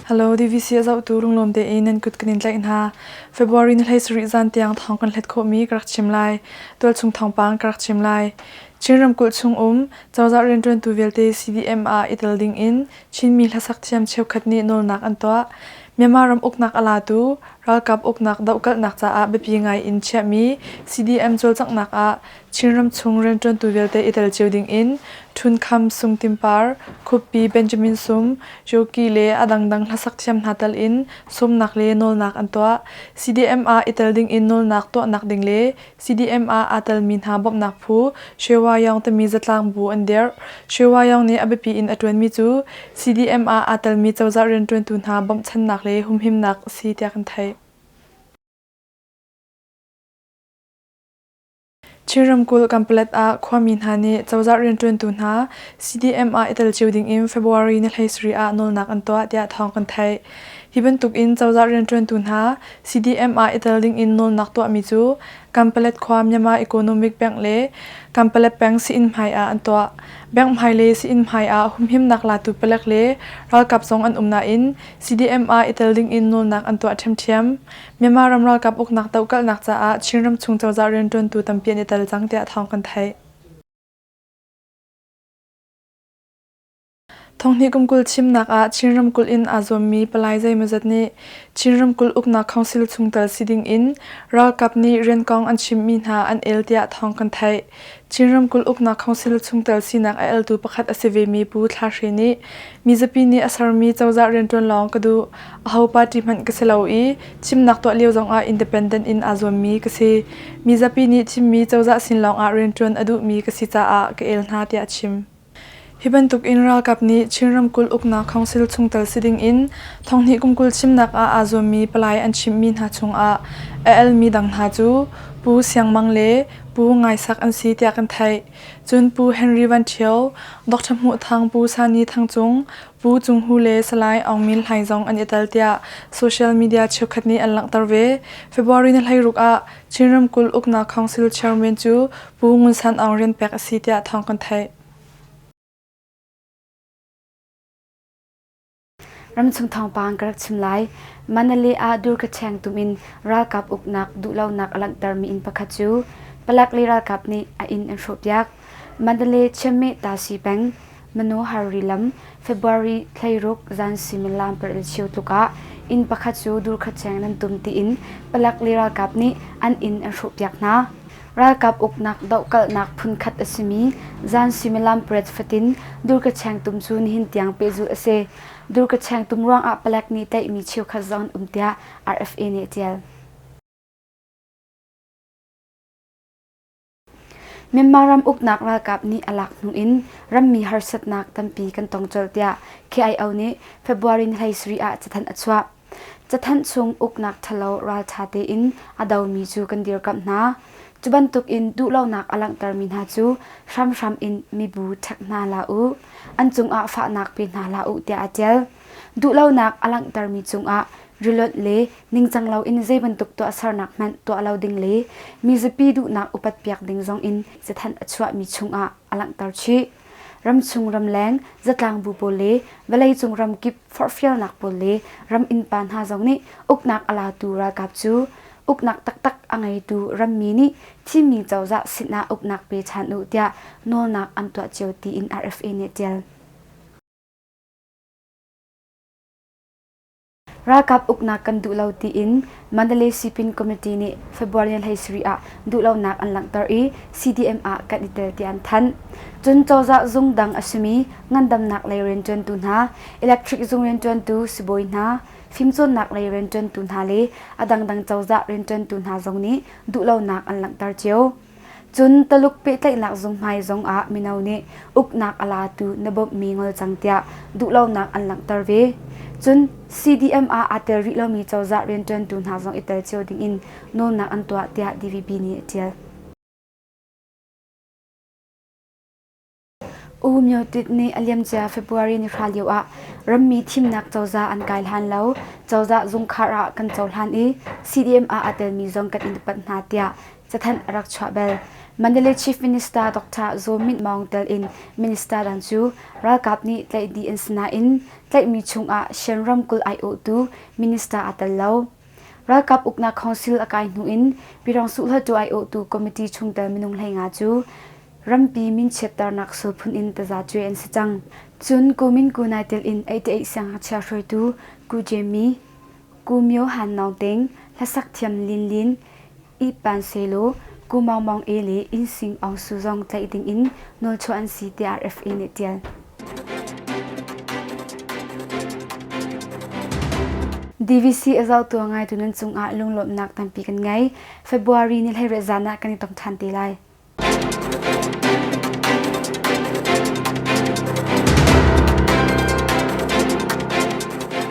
Hello DVC a zohtu lunglawm tein nan kut kan in tlaih hna. February ni 17 zan tiang thawng kan hlet khawhmi ka rak chim lai. Tualchung thawngpang ka rak chim lai. Chin ramkulh chung um cozah rianṭuantu vialte CDM ah i tel ding in Chinmi hlasak thiam cheukhat nih nawlnak an tuah. Myanmar ram uknak a latu ralkap uknak dohkalhnak caah biapi ngai in chiahmi CDM cawlcanghnak ah Chinram chung rianṭuantu vialte i tel cio dingin Htun Kham Sung Tin Par, Khupi Benjamin Sum, Joki le a dangdang hlasak thiam hna tal in sawmnak le nawlnak an tuah. CDM ah i tel dingin nawlnak tuahnak ding le CDM ah aa telmi hna bawmhnak phu Shewa Yaung timi zatlang bu an dirh. Shewa Yaung nih a biapi in a ṭuanmi cu CDM ah aa telmi cozah rianṭuantu hna bawmhchannak le humhimnak a si tiah kan theih. Chin ramkulh Kanpalet ah khuami hna nih cozah rianṭuantu hna CDM ah i tel cio dingin February ni 17 ah nawlnak an tuah tiah thawng kan theih. Hi bantukin cozah rianṭuantu hna CDM ah i tel dingin nawlnak tuahmi cu Kanpalet khua Myanmar Economic Bank le Kanpalet peng sii-inn hmai ah an tuah. Bank hmai le sii-inn hmai ah humhimnak latu palek le ralkap zong an um nain CDM ah i tel dingin nawlnak an tuah ṭhiamṭhiam. Myanmar ram ralkap uknak dohkalhnak caah Chinram chung cozah rianṭuantu tampi an i tel cang tiah thawng kan theih. Thonghnih kum 20 chimnak ah Chin ramkulh in aa zuammi palai zeimawzat nih Chin ramkulh uknak council chungtel si ding in ralkap nih rian kong an chimhmi hna an el tiah thawng kan theih. Chin ramkulh uknak council chungtel sinak a eltu pakhat a si vemi Pu Thla Hre nih mizapi nih a sermi cozah rianṭuan lawng ka duh. Aho party hmanh ka si lo i thimnak tuah lio zongah independent in aa zuammi ka si. Mizapi nih thimmi cozah sin lawngah rianṭuan a duhmi ka si caah ka el hna tiah a chim. Hi bantuk in ralkap nih Chin ramkulh uknak council chungtel si ding in thonghnih kum 20 chimnak ah aa zuammi palai an chimhmi hna chungah a elmi dang hna cu Pu Siang Mang le Pu Ngai Sak an si tiah kan theih. Cun Pu Henry Van Ṭhio, Dr. Hmuh Thang, Pu Sani Thang Cung, Pu Cung Hu le Salai Aung Min Hlaing zong an i tel tiah social media cheukhat nih an langhter ve. February ni 16 ah Chin ramkulh uknak council chairman cu Pu Ngun San Aung rian pek a si tiah thawng kan theih. Ramchung thawngpang ka rak chim lai. Mandalay ah durkacheng tum in ralkap uknak duhlonak a langhtermi inn pakhat cu palek le ralkap nih a inn an hrawhpiak. Mandalay Chianmeh Tasi peng Manohar lam February 16 zan suimilam 8 tluk ah inn pakhat cu durkacheng nan tum tiin palek le ralkap nih an inn an hrawhpiak hna. Ralkap uknak dohkalhnak phunkhat a simi zan suimilam pariat fatin Durkacheng tum cu nihin tiang pehzulh a si. Durkacheng tum ruangah palek nih tlaihmi cheukhat zong an um tiah RFA nih a ṭial. Myanmar ram uknak ralkap nih a lak hnu in rammi harsatnak tampi kan tong colh tiah KIO nih February ni 17 ah cathanh a chuah. Cathanh chung uknak ṭhalo ralṭha tein a domi cu kan dirkamh hna. Cu bantukin duhlonak a langhtermi hna cu hramhram in mibu ṭhek hna hlah u, an cungah fahnak pe hna hlah u tiah a ṭial. Duhlonak a langhtermi cungah rilonh le ningcang loin zei bantuk tuahsernak hmanh tuah lo ding le mizapi duhnak upatpiak ding zongin cathanh a chuahmi chungah a langhter chih. Ramchung ramleng zatlangbu pawl le vawleicung ramkip forhfialnak pawl le ram innpa hna zong nih uknak a latu ralkap cu uknak taktak a ngeitu rammi nih thimmi cozah sinah uknak pe ṭhan u tiah nawlnak an tuah cio tiin RFA nih a ṭial. Ralkap uknak kan duh lo tiin Mandalay Sipin Committee nih February 17 ah duhlonak an langhter i CDM ah kan i tel tiah an thanh. Cun cozah zung dang a simi ngandamnak lei rianṭuantu hna, electric zung rianṭuantu sibawi hna, fimcawnnak lei rianṭuantu hna le a dangdang cozah rianṭuantu hna zong nih duhlonak an langhter cio. Cun Taluk pehtlaihnak zung hmai zongah mino nih uknak a latu na bawmhmi ngol cang tiah duhlonak an langhter ve. Cun CDM ah aa tel rih lomi cozah rianṭuantu hna zong i tel cio dingin nawlnak an tuah tiah DVB nih a ṭial. U Myo Tit nih a liamcia February ni hra lio ah rammi thimnak cozah an kai hlan lo, cozah zungkhar ah kan cohlan i CDM ah aa telmi zong kan in upat hna tiah cathanh a rak chuah bal. Mandalay Chief Minister Dr. Zaw Min Maung tel in minister dang cu ralkap nih tlaih dih an si nain tlaihmi chungah Shan ramkulh aiawhtu minister aa tel lo. Ralkap uknak council a kai hnu in Pyidaungsuh Hluttaw aiawhtu committee chungtel minung 15 cu rampi minchiatternak sulphun in tazacuai an si cang. Cun Kumin Ku Nai tel in 88 siangngakchia hruaitu Ku Jemmy, Ku Myo Han Naung Ting, hlasak thiam Lin Lin, I Pan Selaw, Ku Maung Maung E le Inn Sing Aung Su zong tlaih ding in nawlchuah an si tiah RFA nih ṭial. DVC a zohtu a ngaitu nan cungah lunglawmhnak tampi kan ngei. February ni 18 zan ah kan i tong ṭhan te lai.